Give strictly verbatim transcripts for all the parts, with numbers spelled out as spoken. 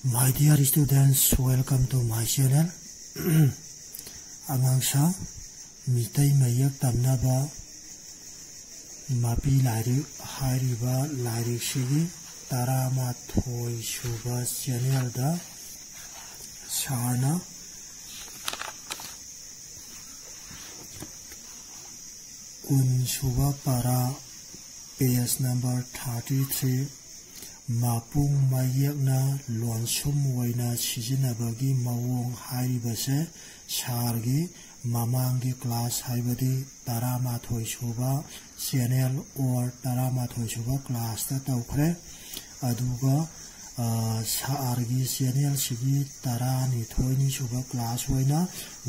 My dear students, welcome to my channel. ꯑꯉꯥꯡꯁꯥ, Meitei ꯃꯌꯦꯛ ꯇꯝꯅꯕ ꯃꯄꯤ ꯂꯥꯏꯔꯤꯛ ꯍꯥꯏꯔꯤꯕ ꯂꯥꯏꯔꯤꯛꯁꯤꯒꯤ ꯇꯔꯥꯃꯥꯊꯣꯏ ꯁꯨꯕ channelꯗ ꯁꯥꯔꯅ ꯀꯨꯟ ꯁꯨꯕ ꯄꯔꯥ, page number thirty three, ꯃꯄꯨꯡ ꯃꯌꯦꯛꯅ ꯂꯣꯟꯁꯨꯝ ꯑꯣꯏꯅ ꯁꯤꯖꯤꯟꯅꯕꯒꯤ ꯃꯑꯣꯡ ꯍꯥꯏꯔꯤꯕꯁꯦ ꯁꯥꯔꯒꯤ ꯃꯃꯥꯡꯒꯤ class, ꯍꯥꯏꯕꯗꯤ ꯇꯔꯥꯃꯥꯊꯣꯏ ꯁꯨꯕ channel or ꯇꯔꯥꯃꯥꯊꯣꯏ ꯁꯨꯕ classꯇ ꯇꯧꯈ꯭ꯔꯦ꯫ ꯑꯗꯨꯒ, ꯑ, ꯁꯥꯔꯒꯤ channelꯁꯤꯒꯤ ꯇꯔꯥꯅꯤꯊꯣꯏꯅꯤ ꯁꯨꯕ class ꯑꯣꯏꯅ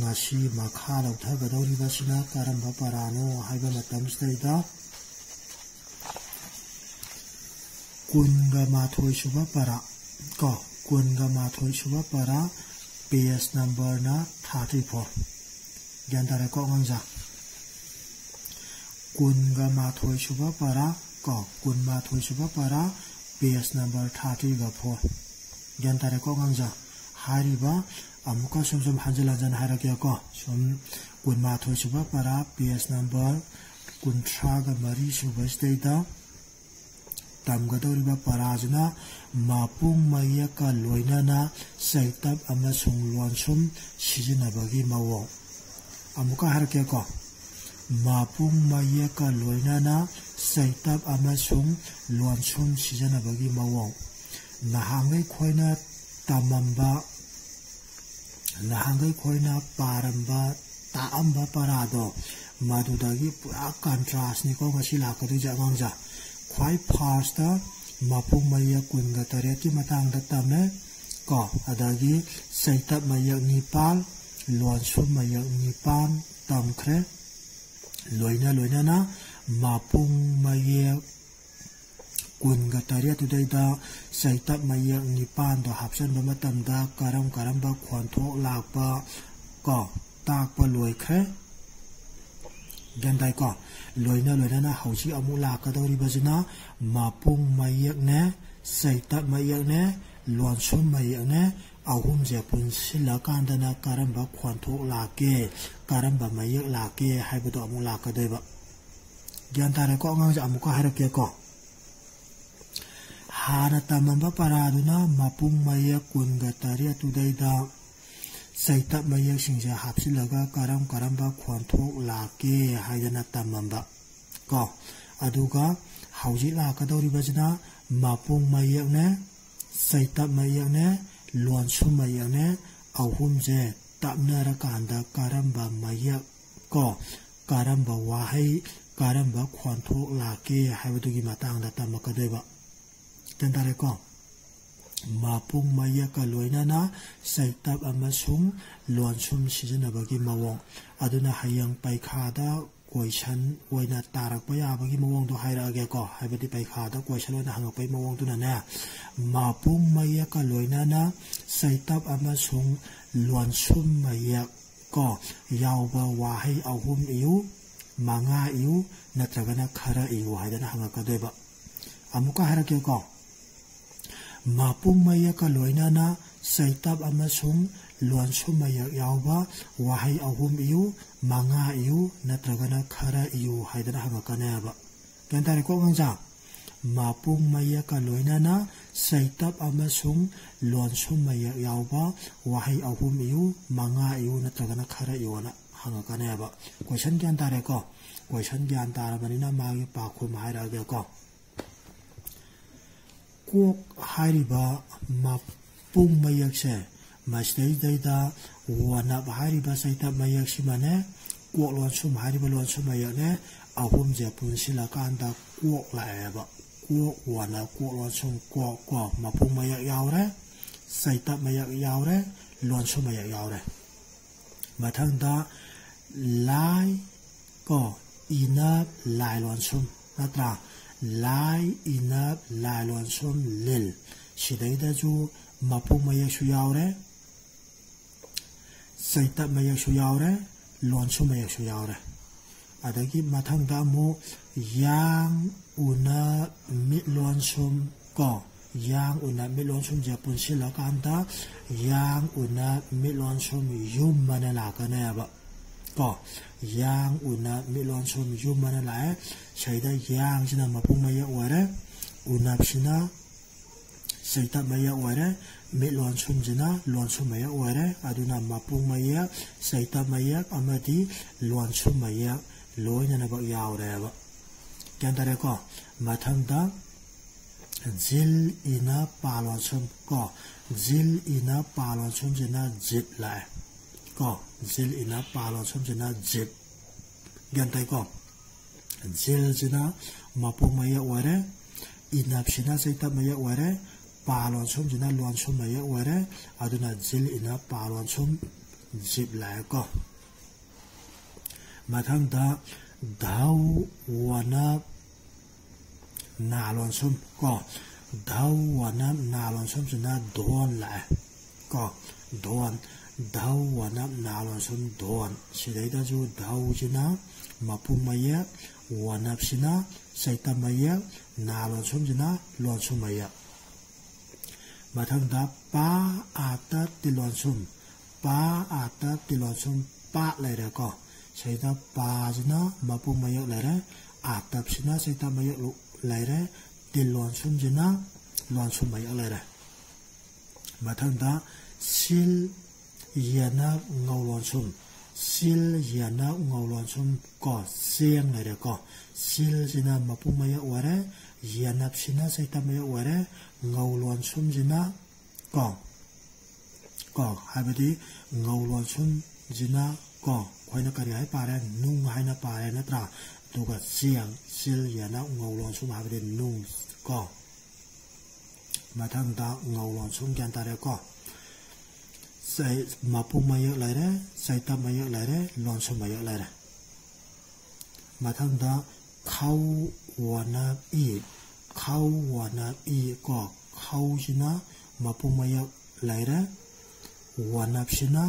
ꯉꯁꯤ ꯃꯈꯥ ꯂꯧꯊꯒꯗꯧꯔꯤꯕꯁꯤꯅ ꯀꯔꯝꯕ ꯄꯔꯥꯅꯣ ꯍꯥꯏꯕ ꯃꯇꯝꯁꯤꯗꯩꯗ ꯀꯨꯟꯒ ꯃꯥꯊꯣꯏ ꯁꯨꯕ ꯄꯔꯥ, ꯀꯣ, ꯀꯨꯟꯒ ꯃꯥꯊꯣꯏ ꯁꯨꯕ ꯄꯔꯥ, page numberꯅ thirty four꯫ ꯒ꯭ꯌꯥꯟ ꯇꯥꯔꯦꯀꯣ ꯑꯉꯥꯡꯁꯥ? ꯀꯨꯟꯒ ꯃꯥꯊꯣꯏ ꯁꯨꯕ ꯄꯔꯥ, ꯀꯣ, ꯀꯨꯟꯃꯥꯊꯣꯏ ꯁꯨꯕ ꯄꯔꯥ, page number thirty four꯫ ꯒ꯭ꯌꯥꯟ ꯇꯥꯔꯦꯀꯣ ꯑꯉꯥꯡꯁꯥ? ꯍꯥꯏꯔꯤꯕ, ꯑꯃꯨꯛꯀ ꯁꯨꯝ ꯁꯨꯝ ꯍꯟꯖꯤꯟ ꯍꯟꯖꯤꯟ ꯍꯥꯏꯔꯛꯀꯦꯀꯣ꯫ ꯁꯨꯝ ꯀꯨꯟꯃꯥꯊꯣꯏ ꯁꯨꯕ ꯄꯔꯥ, page number ꯀꯨꯟꯊ꯭ꯔꯥꯒ ꯃꯔꯤ ꯁꯨꯕꯁꯤꯗꯩꯗ ꯇꯝꯒꯗꯧꯔꯤꯕ ꯄꯔꯥꯁꯤꯅ ꯃꯄꯨꯡ ꯃꯌꯦꯛꯀ ꯂꯣꯏꯅꯅ ꯆꯩꯇꯞ ꯑꯃꯁꯨꯡ ꯂꯣꯟꯁꯨꯝ ꯁꯤꯖꯤꯟꯅꯕꯒꯤ ꯃꯑꯣꯡ꯫ ꯑꯃꯨꯛꯀ ꯍꯥꯏꯔꯛꯀꯦꯀꯣ꯫ ꯃꯄꯨꯡ ꯃꯌꯦꯛꯀ ꯂꯣꯏꯅꯅ ꯆꯩꯇꯞ ꯑꯃꯁꯨꯡ ꯂꯣꯟꯁꯨꯝ ꯁꯤꯖꯤꯟꯅꯕꯒꯤ ꯃꯑꯣꯡ꯫ ꯅꯍꯥꯟꯈꯩ ꯑꯩꯈꯣꯏꯅ ꯇꯝꯃꯝꯕ, ꯅꯍꯥꯟꯈꯩ ꯑꯩꯈꯣꯏꯅ ꯄꯥꯔꯝꯕ, ꯇꯥꯛꯑꯝꯕ ꯄꯔꯥꯗꯣ, ꯃꯗꯨꯗꯒꯤ ꯄꯨꯔꯥ contrastꯅꯤꯀꯣ ꯉꯁꯤ ꯂꯥꯛꯀꯗꯣꯏꯁꯦ ꯑꯉꯥꯡꯁꯦ꯫ ꯈ꯭ꯋꯥꯏ firstꯇ ꯃꯄꯨꯡ ꯃꯌꯦꯛ ꯀꯨꯟꯒ ꯇꯔꯦꯠꯀꯤ ꯃꯇꯥꯡꯗ ꯇꯝꯃꯦ ꯀꯣ, ꯑꯗꯒꯤ ꯆꯩꯇꯞ ꯃꯌꯦꯛ ꯅꯤꯄꯥꯜ, ꯂꯣꯟꯁꯨꯝ ꯃꯌꯦꯛ ꯅꯤꯄꯥꯜ ꯇꯝꯈ꯭ꯔꯦ꯫ ꯂꯣꯏꯅ ꯂꯣꯏꯅꯅ ꯃꯄꯨꯡ ꯃꯌꯦꯛ ꯀꯨꯟꯒ ꯇꯔꯦꯠꯇꯨꯗꯩꯗ ꯆꯩꯇꯞ ꯃꯌꯦꯛ ꯅꯤꯄꯥꯟꯗꯣ ꯍꯥꯞꯆꯟꯕ ꯃꯇꯝꯗ ꯀꯔꯝ ꯀꯔꯝꯕ ꯈꯣꯟꯊꯣꯛ ꯂꯥꯛꯄ ꯀꯣ, ꯇꯥꯛꯄ ꯂꯣꯏꯈ꯭ꯔꯦ꯫ ꯒ꯭ꯌꯥꯟ ꯇꯥꯏꯀꯣ? ꯂꯣꯏꯅ ꯂꯣꯏꯅꯅ ꯍꯧꯖꯤꯛ ꯑꯃꯨꯛ ꯂꯥꯛꯀꯗꯧꯔꯤꯕꯁꯤꯅ ꯃꯄꯨꯡ ꯃꯌꯦꯛꯅꯦ, ꯆꯩꯇꯞ ꯃꯌꯦꯛꯅꯦ, ꯂꯣꯟꯁꯨꯝ ꯃꯌꯦꯛꯅꯦ꯫ ꯑꯍꯨꯝꯁꯦ ꯄꯨꯟꯁꯤꯜꯂꯀꯥꯟꯗꯅ ꯀꯔꯝꯕ ꯈꯣꯟꯊꯣꯛ ꯂꯥꯛꯀꯦ, ꯀꯔꯝꯕ ꯃꯌꯦꯛ ꯂꯥꯛꯀꯦ ꯍꯥꯏꯕꯗꯣ ꯑꯃꯨꯛ ꯂꯥꯛꯀꯗꯣꯏꯕ꯫ ꯒ꯭ꯌꯥꯟ ꯇꯥꯔꯦꯀꯣ? ꯑꯉꯥꯡꯁꯦ ꯑꯃꯨꯛꯀ ꯍꯥꯏꯔꯛꯀꯦꯀꯣ꯫ ꯍꯥꯟꯅ ꯇꯝꯃꯝꯕ ꯄꯔꯥꯗꯨꯅ ꯃꯄꯨꯡ ꯃꯌꯦꯛ ꯀꯨꯟꯒ ꯇꯔꯦꯠꯇꯨꯗꯩꯗ ꯆꯩꯇꯞ ꯃꯌꯦꯛꯁꯤꯡꯁꯦ ꯍꯥꯞꯆꯤꯜꯂꯒ ꯀꯔꯝ ꯀꯔꯝꯕ ꯈꯣꯟꯊꯣꯛ ꯂꯥꯛꯀꯦ ꯍꯥꯏꯗꯅ ꯇꯝꯃꯝꯕ ꯀꯣ꯫ ꯑꯗꯨꯒ ꯍꯧꯖꯤꯛ ꯂꯥꯛꯀꯗꯧꯔꯤꯕꯁꯤꯅ ꯃꯄꯨꯡ ꯃꯌꯦꯛꯅꯦ, ꯆꯩꯇꯞ ꯃꯌꯦꯛꯅꯦ, ꯂꯣꯟꯁꯨꯝ ꯃꯌꯦꯛꯅꯦ, ꯑꯍꯨꯝꯁꯦ ꯇꯞꯅꯔꯀꯥꯟꯗ ꯀꯔꯝꯕ ꯃꯌꯦꯛ ꯀꯣ, ꯀꯔꯝꯕ ꯋꯥꯍꯩ, ꯀꯔꯝꯕ ꯈꯣꯟꯊꯣꯛ ꯂꯥꯛꯀꯦ ꯍꯥꯏꯕꯗꯨꯒꯤ ꯃꯇꯥꯡꯗ ꯇꯝꯃꯛꯀꯗꯣꯏꯕ꯫ ꯒ꯭ꯌꯥꯟ ꯇꯥꯔꯦꯀꯣ? ꯃꯄꯨꯡ ꯃꯌꯦꯛꯀ ꯂꯣꯏꯅꯅ ꯆꯩꯇꯞ ꯑꯃꯁꯨꯡ ꯂꯣꯟꯁꯨꯝ ꯁꯤꯖꯤꯟꯅꯕꯒꯤ ꯃꯑꯣꯡ꯫ ꯑꯗꯨꯅ ꯍꯌꯦꯡ ꯄꯩꯈꯥꯗ ꯀꯣꯏꯁꯟ ꯑꯣꯏꯅ ꯇꯥꯔꯛꯄ ꯌꯥꯕꯒꯤ ꯃꯑꯣꯡꯗꯣ ꯍꯥꯏꯔꯛꯑꯒꯦꯀꯣ꯫ ꯍꯥꯏꯕꯗꯤ ꯄꯩꯈꯥꯗ ꯀꯣꯏꯁꯟ ꯑꯣꯏꯅ ꯍꯪꯉꯛꯄꯒꯤ ꯃꯑꯣꯡꯗꯨꯅꯅꯦ, ꯃꯄꯨꯡ ꯃꯌꯦꯛꯀ ꯂꯣꯏꯅꯅ ꯆꯩꯇꯞ ꯑꯃꯁꯨꯡ ꯂꯣꯟꯁꯨꯝ ꯃꯌꯦꯛ ꯀꯣ ꯌꯥꯎꯕ ꯋꯥꯍꯩ ꯑꯍꯨꯝ ꯏꯌꯨ, ꯃꯉꯥ ꯏꯌꯨ, ꯅꯠꯇ꯭ꯔꯒꯅ ꯈꯔ ꯏꯌꯨ ꯍꯥꯏꯗꯅ ꯍꯪꯉꯛꯀꯗꯣꯏꯕ꯫ ꯑꯃꯨꯛꯀ ꯍꯥꯏꯔꯛꯀꯦꯀꯣ꯫ ꯃꯄꯨꯡ ꯃꯌꯦꯛꯀ ꯂꯣꯏꯅꯅ ꯆꯩꯇꯞ ꯑꯃꯁꯨꯡ ꯂꯣꯟꯁꯨꯝ ꯃꯌꯦꯛ ꯌꯥꯎꯕ ꯋꯥꯍꯩ ꯑꯍꯨꯝ ꯏꯌꯨ, ꯃꯉꯥ ꯏꯌꯨ, ꯅꯠꯇ꯭ꯔꯒꯅ ꯈꯔ ꯏꯌꯨ ꯍꯥꯏꯗꯅ ꯍꯪꯉꯛꯀꯅꯦꯕ꯫ ꯒ꯭ꯌꯥꯟ ꯇꯥꯔꯦꯀꯣ ꯑꯉꯥꯡꯁꯥ? ꯃꯄꯨꯡ ꯃꯌꯦꯛꯀ ꯂꯣꯏꯅꯅ ꯆꯩꯇꯞ ꯑꯃꯁꯨꯡ ꯂꯣꯟꯁꯨꯝ ꯃꯌꯦꯛ ꯌꯥꯎꯕ ꯋꯥꯍꯩ ꯑꯍꯨꯝ ꯏꯌꯨ, ꯃꯉꯥ ꯏꯌꯨ, ꯅꯠꯇ꯭ꯔꯒꯅ ꯈꯔ ꯏꯌꯨꯅ ꯍꯪꯉꯛꯀꯅꯦꯕ꯫ ꯀꯣꯏꯁꯟ ꯒ꯭ꯌꯥꯟ ꯇꯥꯔꯦꯀꯣ? ꯀꯣꯏꯁꯟ ꯒ꯭ꯌꯥꯟ ꯇꯥꯔꯕꯅꯤꯅ ꯃꯥꯒꯤ ꯄꯥꯎꯈꯨꯝ ꯍꯥꯏꯔꯛꯑꯒꯦꯀꯣ꯫ ꯀꯣꯛ ꯍꯥꯏꯔꯤꯕ ꯃꯄꯨꯡ ꯃꯌꯦꯛꯁꯦ ꯃꯁꯤꯗꯩꯗꯩꯗ ꯋꯥꯅꯞ ꯍꯥꯏꯔꯤꯕ ꯆꯩꯇꯞ ꯃꯌꯦꯛꯁꯤꯃꯅꯦ, ꯀꯣꯛ ꯂꯣꯟꯁꯨꯝ ꯍꯥꯏꯔꯤꯕ ꯂꯣꯟꯁꯨꯝ ꯃꯌꯦꯛꯅꯦ, ꯑꯍꯨꯝꯁꯦ ꯄꯨꯟꯁꯤꯜꯂꯀꯥꯟꯗ ꯀꯣꯛ ꯂꯥꯛꯑꯦꯕ꯫ ꯀꯣꯛ ꯋꯥꯅꯞ ꯀꯣꯛ ꯂꯣꯟꯁꯨꯝ ꯀꯣꯛ ꯀꯣ ꯃꯄꯨꯡ ꯃꯌꯦꯛ ꯌꯥꯎꯔꯦ, ꯆꯩꯇꯞ ꯃꯌꯦꯛ ꯌꯥꯎꯔꯦ, ꯂꯣꯟꯁꯨꯝ ꯃꯌꯦꯛ ꯌꯥꯎꯔꯦ꯫ ꯃꯊꯪꯗ ꯂꯥꯏ ꯀꯣ ꯏꯅꯞ ꯂꯥꯏ ꯂꯣꯟꯁꯨꯝ ꯅꯠꯇ꯭ꯔꯥ? ꯂꯥꯏ ꯏꯅꯞ ꯂꯥꯏ ꯂꯣꯟꯁꯨꯝ ꯂꯤꯜ꯫ ꯁꯤꯗꯩꯗꯁꯨ ꯃꯄꯨꯡ ꯃꯌꯦꯛꯁꯨ ꯌꯥꯎꯔꯦ, ꯆꯩꯇꯞ ꯃꯌꯦꯛꯁꯨ ꯌꯥꯎꯔꯦ, ꯂꯣꯟꯁꯨꯝ ꯃꯌꯦꯛꯁꯨ ꯌꯥꯎꯔꯦ꯫ ꯑꯗꯒꯤ ꯃꯊꯪꯗ ꯑꯃꯨꯛ ꯌꯥꯡ ꯎꯅ ꯃꯤꯠ ꯂꯣꯟꯁꯨꯝ ꯀꯣ ꯌꯥꯡ ꯎꯅꯞ ꯃꯤꯠ ꯂꯣꯟꯁꯨꯝꯁꯦ ꯄꯨꯟꯁꯤꯜꯂꯀꯥꯟꯗ ꯌꯥꯡ ꯎꯅꯞ ꯃꯤꯠ ꯂꯣꯟꯁꯨꯝ ꯌꯨꯝ ꯑꯅ ꯂꯥꯛꯀꯅꯦꯕ꯫ ꯀꯣ, ꯌꯥꯡ ꯎꯅꯞ ꯃꯤꯠ ꯂꯣꯟꯁꯨꯝ ꯌꯨꯝ ꯑꯅ ꯂꯥꯛꯑꯦ꯫ ꯁꯤꯗ ꯌꯥꯡꯁꯤꯅ ꯃꯄꯨꯡ ꯃꯌꯦꯛ ꯑꯣꯏꯔꯦ, ꯎꯅꯞꯁꯤꯅ ꯆꯩꯇꯞ ꯃꯌꯦꯛ ꯑꯣꯏꯔꯦ, ꯃꯤꯠ ꯂꯣꯟꯁꯨꯝꯁꯤꯅ ꯂꯣꯟꯁꯨꯝ ꯃꯌꯦꯛ ꯑꯣꯏꯔꯦ꯫ ꯑꯗꯨꯅ ꯃꯄꯨꯡ ꯃꯌꯦꯛ, ꯆꯩꯇꯞ ꯃꯌꯦꯛ ꯑꯃꯗꯤ ꯂꯣꯟꯁꯨꯝ ꯃꯌꯦꯛ ꯂꯣꯏꯅꯅꯃꯛ ꯌꯥꯎꯔꯦꯕ꯫ ꯒ꯭ꯌꯥꯟ ꯇꯥꯔꯦꯀꯣ? ꯃꯊꯪꯗ ꯖꯤꯜ ꯏꯅꯞ ꯄꯥ ꯂꯣꯟꯁꯨꯝ ꯀꯣ, ꯖꯤꯜ ꯏꯅꯞ ꯄꯥ ꯂꯣꯟꯁꯨꯝꯁꯤꯅ ꯖꯤꯞ ꯂꯥꯛꯑꯦ ꯀꯣ, ꯖꯤꯜ ꯏꯅꯞ ꯄꯥ ꯂꯣꯟꯁꯨꯝꯁꯤꯅ ꯖꯤꯞ꯫ ꯒ꯭ꯌꯥꯟ ꯇꯥꯏꯀꯣ? ꯖꯤꯜꯁꯤꯅ ꯃꯄꯨꯡ ꯃꯌꯦꯛ ꯑꯣꯏꯔꯦ, ꯏꯅꯞꯁꯤꯅ ꯆꯩꯇꯞ ꯃꯌꯦꯛ ꯑꯣꯏꯔꯦ, ꯄꯥ ꯂꯣꯟꯁꯨꯝꯁꯤꯅ ꯂꯣꯟꯁꯨꯝ ꯃꯌꯦꯛ ꯑꯣꯏꯔꯦ꯫ ꯑꯗꯨꯅ ꯖꯤꯜ ꯏꯅꯞ ꯄꯥ ꯂꯣꯟꯁꯨꯝ ꯖꯤꯞ ꯂꯥꯛꯑꯦꯀꯣ꯫ ꯃꯊꯪꯗ ꯙꯧ ꯋꯅꯞ ꯅꯥ ꯂꯣꯟꯁꯨꯝ ꯀꯣ, ꯙꯧ ꯋꯅꯞ ꯅꯥ ꯂꯣꯟꯁꯨꯝꯁꯤꯅ ꯙꯣꯟ ꯂꯥꯛꯑꯦ ꯀꯣ, ꯙꯣꯟ, ꯙꯧ ꯋꯅꯞ ꯅꯥ ꯂꯣꯟꯁꯨꯝ ꯙꯣꯟ꯫ ꯁꯤꯗꯩꯗꯁꯨ ꯙꯧꯁꯤꯅ ꯃꯄꯨꯡ ꯃꯌꯦꯛ, ꯋꯅꯞꯁꯤꯅ ꯆꯩꯇꯞ ꯃꯌꯦꯛ, ꯅꯥ ꯂꯣꯟꯁꯨꯝꯁꯤꯅ ꯂꯣꯟꯁꯨꯝ ꯃꯌꯦꯛ꯫ ꯃꯊꯪꯗ ꯄꯥ ꯑꯥꯇ ꯇꯤꯜ ꯂꯣꯟꯁꯨꯝ, ꯄꯥ ꯑꯥꯇ ꯇꯤꯜ ꯂꯣꯟꯁꯨꯝ ꯄꯥ ꯂꯩꯔꯦꯀꯣ꯫ ꯁꯤꯗ ꯄꯥꯁꯤꯅ ꯃꯄꯨꯡ ꯃꯌꯦꯛ ꯂꯩꯔꯦ, ꯑꯥꯇꯞꯁꯤꯅ ꯆꯩꯇꯞ ꯃꯌꯦꯛ ꯂꯩꯔꯦ, ꯇꯤꯜ ꯂꯣꯟꯁꯨꯝꯁꯤꯅ ꯂꯣꯟꯁꯨꯝ ꯃꯌꯦꯛ ꯂꯩꯔꯦ꯫ ꯃꯊꯪꯗ ꯁꯤꯜ ꯌꯦꯅꯞ ꯉꯧ ꯂꯣꯟꯁꯨꯝ, ꯁꯤꯜ ꯌꯦꯅꯞ ꯉꯧ ꯂꯣꯟꯁꯨꯝ ꯀꯣ, ꯆꯦꯡ ꯂꯩꯔꯦꯀꯣ꯫ ꯁꯤꯜꯁꯤꯅ ꯃꯄꯨꯡ ꯃꯌꯦꯛ ꯑꯣꯏꯔꯦ, ꯌꯦꯅꯞꯁꯤꯅ ꯆꯩꯇꯞ ꯃꯌꯦꯛ ꯑꯣꯏꯔꯦ, ꯉꯧ ꯂꯣꯟꯁꯨꯝꯁꯤꯅ ꯀꯣ, ꯀꯣ ꯍꯥꯏꯕꯗꯤ ꯉꯧ ꯂꯣꯟꯁꯨꯝꯁꯤꯅ ꯀꯣ, ꯑꯩꯈꯣꯏꯅ ꯀꯔꯤ ꯍꯥꯏ ꯄꯥꯔꯦ? ꯅꯨꯡ ꯍꯥꯏꯅ ꯄꯥꯔꯦ ꯅꯠꯇ꯭ꯔꯥ? ꯑꯗꯨꯒ ꯆꯦꯡ, ꯁꯤꯜ ꯌꯦꯅꯞ ꯉꯧ ꯂꯣꯟꯁꯨꯝ ꯍꯥꯏꯕꯗꯤ ꯅꯨꯡ ꯀꯣ꯫ ꯃꯊꯪꯗ ꯉꯧ ꯂꯣꯟꯁꯨꯝ ꯒ꯭ꯌꯥꯟ ꯇꯥꯔꯦꯀꯣ꯫ ꯆꯩ-, ꯃꯄꯨꯡ ꯃꯌꯦꯛ ꯂꯩꯔꯦ, ꯆꯩꯇꯞ ꯃꯌꯦꯛ ꯂꯩꯔꯦ, ꯂꯣꯟꯁꯨꯝ ꯃꯌꯦꯛ ꯂꯩꯔꯦ꯫ ꯃꯊꯪꯗ ꯈꯧ ꯋꯅꯞ ꯏ, ꯈꯧ ꯋꯅꯞ ꯏ ꯀꯣ, ꯈꯧꯁꯤꯅ ꯃꯄꯨꯡ ꯃꯌꯦꯛ ꯂꯩꯔꯦ, ꯋꯅꯞꯁꯤꯅ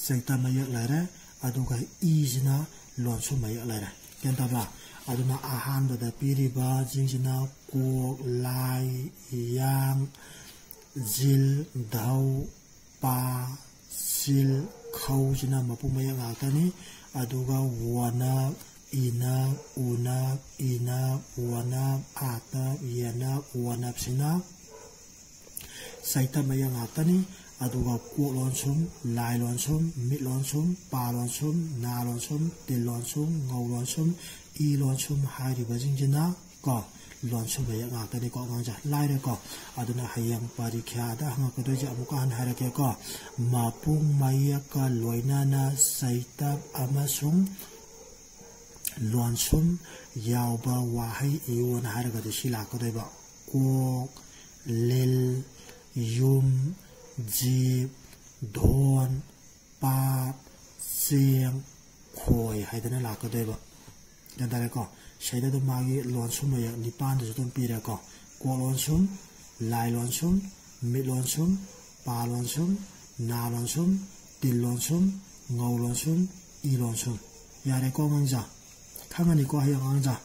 ꯆꯩꯇꯞ ꯃꯌꯦꯛ ꯂꯩꯔꯦ, ꯑꯗꯨꯒ ꯏꯁꯤꯅ ꯂꯣꯟꯁꯨꯝ ꯃꯌꯦꯛ ꯂꯩꯔꯦ꯫ ꯒ꯭ꯌꯥꯟ ꯇꯥꯕ꯭ꯔꯥ? ꯑꯗꯨꯅ ꯑꯍꯥꯟꯕꯗ ꯄꯤꯔꯤꯕꯁꯤꯡꯁꯤꯅ ꯀꯣꯛ, ꯂꯥꯏ, ꯌꯥꯡ, ꯖꯤꯜ, ꯙꯧ, ꯄꯥ, ꯁꯤꯜ, ꯈꯧꯁꯤꯅ ꯃꯄꯨꯡ ꯃꯌꯦꯛ ꯉꯥꯛꯇꯅꯤ꯫ ꯑꯗꯨꯒ ꯋꯅꯞ, ꯏꯅꯞ, ꯎꯅꯞ, ꯏꯅꯞ, ꯋꯅꯞ, ꯑꯥꯇꯞ, ꯌꯦꯅꯞ, ꯋꯅꯞꯁꯤꯅ ꯆꯩꯇꯞ ꯃꯌꯦꯛ ꯉꯥꯛꯇꯅꯤ꯫ ꯑꯗꯨꯒ ꯀꯣꯛ ꯂꯣꯟꯁꯨꯝ, ꯂꯥꯏ ꯂꯣꯟꯁꯨꯝ, ꯃꯤꯠ ꯂꯣꯟꯁꯨꯝ, ꯄꯥ ꯂꯣꯟꯁꯨꯝ, ꯅꯥ ꯂꯣꯟꯁꯨꯝ, ꯇꯤꯜ ꯂꯣꯟꯁꯨꯝ, ꯉꯧ ꯂꯣꯟꯁꯨꯝ, ꯏ ꯂꯣꯟꯁꯨꯝ ꯍꯥꯏꯔꯤꯕꯁꯤꯡꯁꯤꯅ ꯀꯣ, ꯂꯣꯟꯁꯨꯝ ꯃꯌꯦꯛ ꯉꯥꯛꯇꯅꯤꯀꯣ ꯑꯉꯥꯡꯁꯦ꯫ ꯂꯥꯏꯔꯦꯀꯣ꯫ ꯑꯗꯨꯅ ꯍꯌꯦꯡ ꯄꯔꯤꯈ꯭ꯌꯥꯗ ꯍꯪꯉꯛꯀꯗꯣꯏꯁꯦ ꯑꯃꯨꯛꯀ ꯍꯟꯅ ꯍꯥꯏꯔꯛꯀꯦꯀꯣ꯫ ꯃꯄꯨꯡ ꯃꯌꯦꯛꯀ ꯂꯣꯏꯅꯅ ꯆꯩꯇꯞ ꯑꯃꯁꯨꯡ ꯂꯣꯟꯁꯨꯝ ꯌꯥꯎꯕ ꯋꯥꯍꯩ ꯏꯌꯨꯅ ꯍꯥꯏꯔꯒꯗꯤ ꯁꯤ ꯂꯥꯛꯀꯗꯣꯏꯕ꯫ ꯀꯣꯛ, ꯂꯤꯜ, ꯌꯨꯝ, ꯖꯤꯞ, ꯙꯣꯟ, ꯄꯥꯠ, ꯆꯦꯡ, ꯈꯣꯏ ꯍꯥꯏꯗꯅ ꯂꯥꯛꯀꯗꯣꯏꯕ꯫ ꯒ꯭ꯌꯥꯟ ꯇꯥꯔꯦꯀꯣ? ꯁꯤꯗ ꯑꯗꯨꯝ ꯃꯥꯒꯤ ꯂꯣꯟꯁꯨꯝ ꯃꯌꯦꯛ ꯅꯤꯄꯥꯟꯗꯁꯨ ꯑꯗꯨꯝ ꯄꯤꯔꯦꯀꯣ꯫ ꯀꯣꯛ ꯂꯣꯟꯁꯨꯝ, ꯂꯥꯏ ꯂꯣꯟꯁꯨꯝ, ꯃꯤꯠ ꯂꯣꯟꯁꯨꯝ, ꯄꯥ ꯂꯣꯟꯁꯨꯝ, ꯅꯥ ꯂꯣꯟꯁꯨꯝ, ꯇꯤꯜ ꯂꯣꯟꯁꯨꯝ, ꯉꯧ ꯂꯣꯟꯁꯨꯝ, ꯏ ꯂꯣꯟꯁꯨꯝ꯫ ꯌꯥꯔꯦꯀꯣ ꯑꯉꯥꯡꯖꯥ? ꯈꯪꯉꯅꯤꯀꯣ ꯍꯌꯦꯡ ꯑꯉꯥꯡꯖꯥ?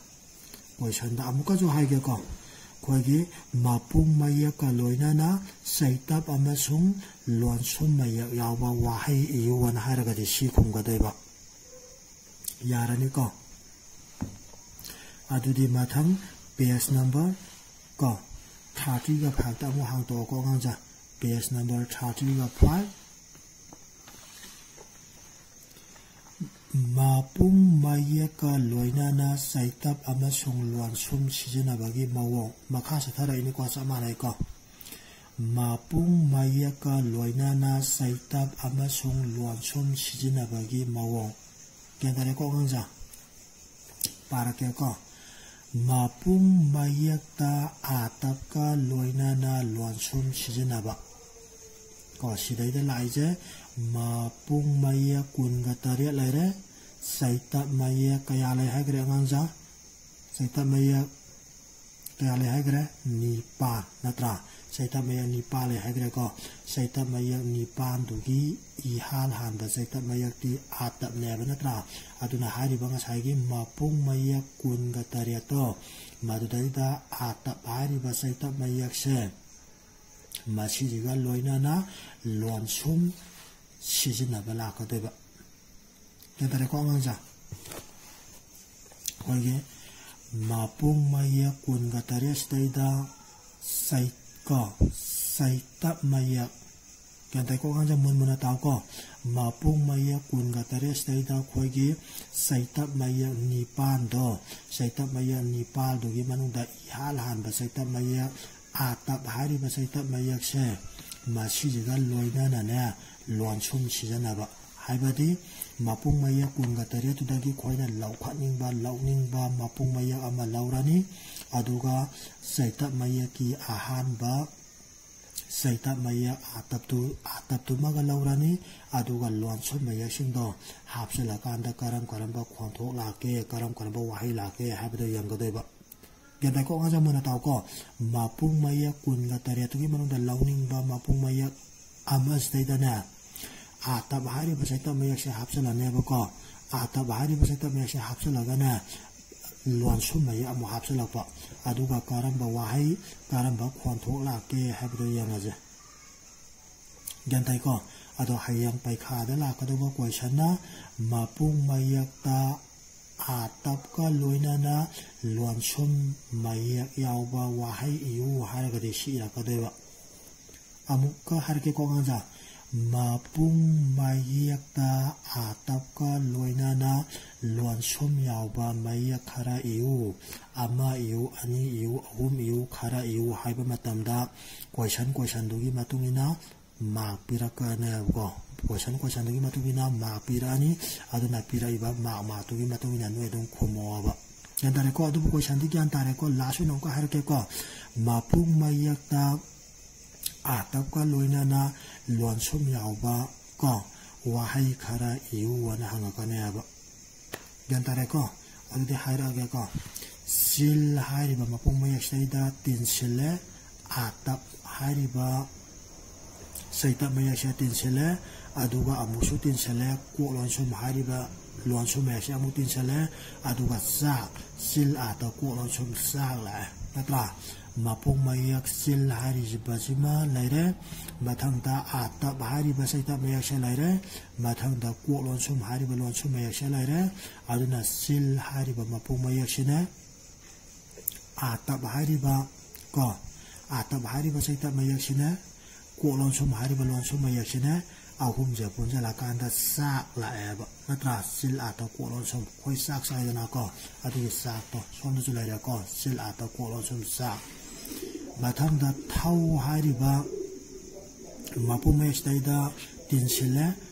ꯀꯣꯏꯁꯟꯗ ꯑꯃꯨꯛꯀꯁꯨ ꯍꯥꯏꯒꯦꯀꯣ꯫ ꯑꯩꯈꯣꯏꯒꯤ ꯃꯄꯨꯡ ꯃꯌꯦꯛꯀ ꯂꯣꯏꯅꯅ ꯆꯩꯇꯞ ꯑꯃꯁꯨꯡ ꯂꯣꯟꯁꯨꯝ ꯃꯌꯦꯛ ꯌꯥꯎꯕ ꯋꯥꯍꯩ ꯏꯌꯨꯅ ꯍꯥꯏꯔꯒꯗꯤ ꯁꯤ ꯈꯨꯝꯒꯗꯣꯏꯕ꯫ ꯌꯥꯔꯅꯤꯀꯣ? ꯑꯗꯨꯗꯤ ꯃꯊꯪ page number ꯀꯣ, thirty-five ꯑꯃꯨꯛ ꯍꯥꯡꯇꯣꯛꯑꯣꯀꯣ ꯑꯉꯥꯡꯁꯦ꯫ Page number thirty-five꯫ ꯃꯄꯨꯡ ꯃꯌꯦꯛꯀ ꯂꯣꯏꯅꯅ ꯆꯩꯇꯞ ꯑꯃꯁꯨꯡ ꯂꯣꯟꯁꯨꯝ ꯁꯤꯖꯤꯟꯅꯕꯒꯤ ꯃꯑꯣꯡ꯫ ꯃꯈꯥ ꯆꯠꯊꯔꯛꯏꯅꯤꯀꯣ, ꯆꯞ ꯃꯥꯟꯅꯩꯀꯣ꯫ ꯃꯄꯨꯡ ꯃꯌꯦꯛꯀ ꯂꯣꯏꯅꯅ ꯆꯩꯇꯞ ꯑꯃꯁꯨꯡ ꯂꯣꯟꯁꯨꯝ ꯁꯤꯖꯤꯟꯅꯕꯒꯤ ꯃꯑꯣꯡ꯫ ꯒ꯭ꯌꯥꯟ ꯇꯥꯔꯦꯀꯣ ꯑꯉꯥꯡꯁꯦ? ꯄꯥꯔꯛꯀꯦꯀꯣ꯫ ꯃꯄꯨꯡ ꯃꯌꯦꯛꯇ ꯑꯥꯇꯞꯀ ꯂꯣꯏꯅꯅ ꯂꯣꯟꯁꯨꯝ ꯁꯤꯖꯤꯟꯅꯕ꯫ ꯀꯣ, ꯁꯤꯗꯩꯗ ꯂꯥꯛꯏꯁꯦ ꯃꯄꯨꯡ ꯃꯌꯦꯛ ꯀꯨꯟꯒ ꯇꯔꯦꯠ ꯂꯩꯔꯦ꯫ ꯆꯩꯇꯞ ꯃꯌꯦꯛ ꯀꯌꯥ ꯂꯩ ꯍꯥꯏꯈ꯭ꯔꯦ ꯑꯉꯥꯡꯁꯦ? ꯆꯩꯇꯞ ꯃꯌꯦꯛ ꯀꯌꯥ ꯂꯩ ꯍꯥꯏꯈ꯭ꯔꯦ? ꯅꯤꯄꯥꯟ ꯅꯠꯇ꯭ꯔꯥ? ꯆꯩꯇꯞ ꯃꯌꯦꯛ ꯅꯤꯄꯥꯟ ꯂꯩ ꯍꯥꯏꯈ꯭ꯔꯦꯀꯣ꯫ ꯆꯩꯇꯞ ꯃꯌꯦꯛ ꯅꯤꯄꯥꯟꯗꯨꯒꯤ ꯏꯍꯥꯟ ꯍꯥꯟꯕ ꯆꯩꯇꯞ ꯃꯌꯦꯛꯇꯤ ꯑꯥꯇꯞꯅꯦꯕ ꯅꯠꯇ꯭ꯔꯥ? ꯑꯗꯨꯅ ꯍꯥꯏꯔꯤꯕ ꯉꯁꯥꯏꯒꯤ ꯃꯄꯨꯡ ꯃꯌꯦꯛ ꯀꯨꯟꯒ ꯇꯔꯦꯠꯇꯣ, ꯃꯗꯨꯗꯩꯗ ꯑꯥꯇꯞ ꯍꯥꯏꯔꯤꯕ ꯆꯩꯇꯞ ꯃꯌꯦꯛꯁꯦ ꯃꯁꯤꯁꯤꯒ ꯂꯣꯏꯅꯅ ꯂꯣꯟꯁꯨꯝ ꯁꯤꯖꯤꯟꯅꯕ ꯂꯥꯛꯀꯗꯣꯏꯕ꯫ ꯒ꯭ꯌꯥꯟ ꯇꯥꯔꯦꯀꯣ ꯑꯉꯥꯡꯁꯦ? ꯑꯩꯈꯣꯏꯒꯤ ꯃꯄꯨꯡ ꯃꯌꯦꯛ ꯀꯨꯟꯒ ꯇꯔꯦꯠꯁꯤꯗꯩꯗ ꯆꯩ-, ꯀꯣ, ꯆꯩꯇꯞ ꯃꯌꯦꯛ, ꯒ꯭ꯌꯥꯟ ꯇꯥꯏꯀꯣ ꯑꯉꯥꯡꯁꯦ? ꯃꯨꯟ ꯃꯨꯟꯅ ꯇꯥꯎꯀꯣ꯫ ꯃꯄꯨꯡ ꯃꯌꯦꯛ ꯀꯨꯟꯒ ꯇꯔꯦꯠꯁꯤꯗꯩꯗ ꯑꯩꯈꯣꯏꯒꯤ ꯆꯩꯇꯞ ꯃꯌꯦꯛ ꯅꯤꯄꯥꯟꯗꯣ, ꯆꯩꯇꯞ ꯃꯌꯦꯛ ꯅꯤꯄꯥꯟꯗꯨꯒꯤ ꯃꯅꯨꯡꯗ ꯏꯍꯥꯟ ꯍꯥꯟꯕ ꯆꯩꯇꯞ ꯃꯌꯦꯛ ꯑꯥꯇꯞ ꯍꯥꯏꯔꯤꯕ ꯆꯩꯇꯞ ꯃꯌꯦꯛꯁꯦ ꯃꯁꯤꯁꯤꯒ ꯂꯣꯏꯅꯅꯅꯦ ꯂꯣꯟꯁꯨꯝ ꯁꯤꯖꯤꯟꯅꯕ꯫ ꯍꯥꯏꯕꯗꯤ ꯃꯄꯨꯡ ꯃꯌꯦꯛ ꯀꯨꯟꯒ ꯇꯔꯦꯠꯇꯨꯗꯒꯤ ꯑꯩꯈꯣꯏꯅ ꯂꯧꯈꯠꯅꯤꯡꯕ, ꯂꯧꯅꯤꯡꯕ ꯃꯄꯨꯡ ꯃꯌꯦꯛ ꯑꯃ ꯂꯧꯔꯅꯤ꯫ ꯑꯗꯨꯒ ꯆꯩꯇꯞ ꯃꯌꯦꯛꯀꯤ ꯑꯍꯥꯟꯕ ꯆꯩꯇꯞ ꯃꯌꯦꯛ ꯑꯥꯇꯞꯇꯨ, ꯑꯥꯇꯞꯇꯨꯃꯒ ꯂꯧꯔꯅꯤ꯫ ꯑꯗꯨꯒ ꯂꯣꯟꯁꯨꯝ ꯃꯌꯦꯛꯁꯤꯡꯗꯣ ꯍꯥꯞꯆꯤꯜꯂꯀꯥꯟꯗ ꯀꯔꯝ ꯀꯔꯝꯕ ꯈꯣꯟꯊꯣꯛ ꯂꯥꯛꯀꯦ, ꯀꯔꯝ ꯀꯔꯝꯕ ꯋꯥꯍꯩ ꯂꯥꯛꯀꯦ ꯍꯥꯏꯕꯗꯣ ꯌꯦꯡꯒꯗꯣꯏꯕ꯫ ꯒ꯭ꯌꯥꯟ ꯇꯥꯏꯀꯣ ꯑꯉꯥꯡꯁꯦ? ꯃꯨꯟꯅ ꯇꯥꯎꯀꯣ꯫ ꯃꯄꯨꯡ ꯃꯌꯦꯛ ꯀꯨꯟꯒ ꯇꯔꯦꯠꯇꯨꯒꯤ ꯃꯅꯨꯡꯗ ꯂꯧꯅꯤꯡꯕ ꯃꯄꯨꯡ ꯃꯌꯦꯛ ꯑꯃꯁꯤꯗꯩꯗꯅꯦ ꯑꯥꯇꯞ ꯍꯥꯏꯔꯤꯕ ꯆꯩꯇꯞ ꯃꯌꯦꯛꯁꯦ ꯍꯥꯞꯆꯤꯜꯂꯅꯦꯕꯀꯣ꯫ ꯑꯥꯇꯞ ꯍꯥꯏꯔꯤꯕ ꯆꯩꯇꯞ ꯃꯌꯦꯛꯁꯦ ꯍꯥꯞꯆꯤꯜꯂꯒꯅꯦ ꯂꯣꯟꯁꯨꯝ ꯃꯌꯦꯛ ꯑꯃꯨꯛ ꯍꯥꯞꯆꯤꯜꯂꯛꯄ꯫ ꯑꯗꯨꯒ ꯀꯔꯝꯕ ꯋꯥꯍꯩ, ꯀꯔꯝꯕ ꯈꯣꯟꯊꯣꯛ ꯂꯥꯛꯀꯦ ꯍꯥꯏꯕꯗꯣ ꯌꯦꯡꯉꯁꯦ꯫ ꯒ꯭ꯌꯥꯟ ꯇꯥꯏꯀꯣ? ꯑꯗꯣ ꯍꯌꯦꯡ ꯄꯩꯈꯥꯗ ꯂꯥꯛꯀꯗꯧꯕ ꯀꯣꯏꯁꯟꯅ ꯃꯄꯨꯡ ꯃꯌꯦꯛꯇ ꯑꯥꯇꯞꯀ ꯂꯣꯏꯅꯅ ꯂꯣꯟꯁꯨꯝ ꯃꯌꯦꯛ ꯌꯥꯎꯕ ꯋꯥꯍꯩ ꯏꯌꯨ ꯍꯥꯏꯔꯒꯗꯤ ꯁꯤ ꯏꯔꯛꯀꯗꯣꯏꯕ꯫ ꯑꯃꯨꯛꯀ ꯍꯥꯏꯔꯛꯀꯦꯀꯣ ꯑꯉꯥꯡꯁꯦ꯫ ꯃꯄꯨꯡ ꯃꯌꯦꯛꯇ ꯑꯥꯇꯞꯀ ꯂꯣꯏꯅꯅ ꯂꯣꯟꯁꯨꯝ ꯌꯥꯎꯕ ꯃꯌꯦꯛ ꯈꯔ ꯏꯌꯨ꯫ ꯑꯃ ꯏꯌꯨ, ꯑꯅꯤ ꯏꯌꯨ, ꯑꯍꯨꯝ ꯏꯌꯨ, ꯈꯔ ꯏꯌꯨ ꯍꯥꯏꯕ ꯃꯇꯝꯗ ꯀꯣꯏꯁꯟ ꯀꯣꯏꯁꯟꯗꯨꯒꯤ ꯃꯇꯨꯡ ꯏꯟꯅ ꯃꯥꯔꯛ ꯄꯤꯔꯛꯀꯅꯦꯕꯀꯣ꯫ ꯀꯣꯏꯁꯟ ꯀꯣꯏꯁꯟꯗꯨꯒꯤ ꯃꯇꯨꯡ ꯏꯟꯅ ꯃꯥꯔꯛ ꯄꯤꯔꯛꯑꯅꯤ꯫ ꯑꯗꯨꯅ ꯄꯤꯔꯛꯏꯕ ꯃꯥꯔꯛ, ꯃꯥꯔꯛꯇꯨꯒꯤ ꯃꯇꯨꯡ ꯏꯟꯅ ꯅꯣꯏ ꯑꯗꯨꯝ ꯈꯨꯝꯃꯣꯕ꯫ ꯒ꯭ꯌꯥꯟ ꯇꯥꯔꯦꯀꯣ? ꯑꯗꯨꯕꯨ ꯀꯣꯏꯁꯟꯗꯤ ꯒ꯭ꯌꯥꯟ ꯇꯥꯔꯦꯀꯣ? ꯂꯥꯁ ꯑꯣꯏꯅ ꯑꯃꯨꯛꯀ ꯍꯥꯏꯔꯛꯀꯦꯀꯣ꯫ ꯃꯄꯨꯡ ꯃꯌꯦꯛꯇ ꯑꯥꯇꯞꯀ ꯂꯣꯏꯅꯅ ꯂꯣꯟꯁꯨꯝ ꯌꯥꯎꯕ ꯀꯣ ꯋꯥꯍꯩ ꯈꯔ ꯏꯌꯨ ꯑꯅ ꯍꯪꯉꯛꯀꯅꯦꯕ꯫ ꯒ꯭ꯌꯥꯟ ꯇꯥꯔꯦꯀꯣ? ꯑꯗꯨꯗꯤ ꯍꯥꯏꯔꯛꯑꯒꯦꯀꯣ꯫ ꯆꯤꯜ ꯍꯥꯏꯔꯤꯕ ꯃꯄꯨꯡ ꯃꯌꯦꯛꯁꯤꯗꯩꯗ ꯇꯤꯟꯁꯤꯜꯂꯦ, ꯑꯥꯇꯞ ꯍꯥꯏꯔꯤꯕ ꯆꯩꯇꯞ ꯃꯌꯦꯛꯁꯦ ꯇꯤꯟꯁꯤꯜꯂꯦ, ꯑꯗꯨꯒ ꯑꯃꯨꯛꯁꯨ ꯇꯤꯟꯁꯤꯜꯂꯦ, ꯀꯣꯛ ꯂꯣꯟꯁꯨꯝ ꯍꯥꯏꯔꯤꯕ ꯂꯣꯟꯁꯨꯝ ꯃꯌꯦꯛꯁꯦ ꯑꯃꯨꯛ ꯇꯤꯟꯁꯤꯜꯂꯦ, ꯑꯗꯨꯒ ꯆꯥꯛ, ꯆꯤꯜ ꯑꯥꯇꯞ ꯀꯣꯛ ꯂꯣꯟꯁꯨꯝ ꯆꯥꯛ ꯂꯥꯛꯑꯦ, ꯅꯠꯇ꯭ꯔꯥ? ꯃꯄꯨꯡ ꯃꯌꯦꯛ ꯆꯤꯜ ꯍꯥꯏꯔꯤꯕꯁꯤꯃ ꯂꯩꯔꯦ, ꯃꯊꯪꯗ ꯑꯥꯇꯞ ꯍꯥꯏꯔꯤꯕ ꯆꯩꯇꯞ ꯃꯌꯦꯛꯁꯦ ꯂꯩꯔꯦ, ꯃꯊꯪꯗ ꯀꯣꯛ ꯂꯣꯟꯁꯨꯝ ꯍꯥꯏꯔꯤꯕ ꯂꯣꯟꯁꯨꯝ ꯃꯌꯦꯛꯁꯦ ꯂꯩꯔꯦ꯫ ꯑꯗꯨꯅ ꯆꯤꯜ ꯍꯥꯏꯔꯤꯕ ꯃꯄꯨꯡ ꯃꯌꯦꯛꯁꯤꯅ ꯑꯥꯇꯞ ꯍꯥꯏꯔꯤꯕ, ꯀꯣ, ꯑꯥꯇꯞ ꯍꯥꯏꯔꯤꯕ ꯆꯩꯇꯞ ꯃꯌꯦꯛꯁꯤꯅ ꯀꯣꯛ ꯂꯣꯟꯁꯨꯝ ꯍꯥꯏꯔꯤꯕ ꯂꯣꯟꯁꯨꯝ ꯃꯌꯦꯛꯁꯤꯅ ꯑꯍꯨꯝꯁꯦ ꯄꯨꯟꯁꯤꯜꯂꯀꯥꯟꯗ ꯆꯥꯛ ꯂꯥꯛꯑꯦꯕ, ꯅꯠꯇ꯭ꯔꯥ? ꯆꯤꯜ ꯑꯥꯇꯞ ꯀꯣꯛ ꯂꯣꯟꯁꯨꯝ, ꯑꯩꯈꯣꯏ ꯆꯥꯛ ꯆꯥꯏꯗꯅꯀꯣ, ꯑꯗꯨꯒꯤ ꯆꯥꯛꯇꯣ ꯁꯣꯝꯗꯁꯨ ꯂꯩꯔꯦꯀꯣ, ꯆꯤꯜ ꯑꯥꯇꯞ ꯀꯣꯛ ꯂꯣꯟꯁꯨꯝ ꯆꯥꯛ꯫ ꯃꯊꯪꯗ ꯊꯧ ꯍꯥꯏꯔꯤꯕ ꯃꯄꯨꯡ ꯃꯌꯦꯛꯁꯤꯗꯩꯗ ꯇꯤꯟꯁꯤꯜꯂꯦ,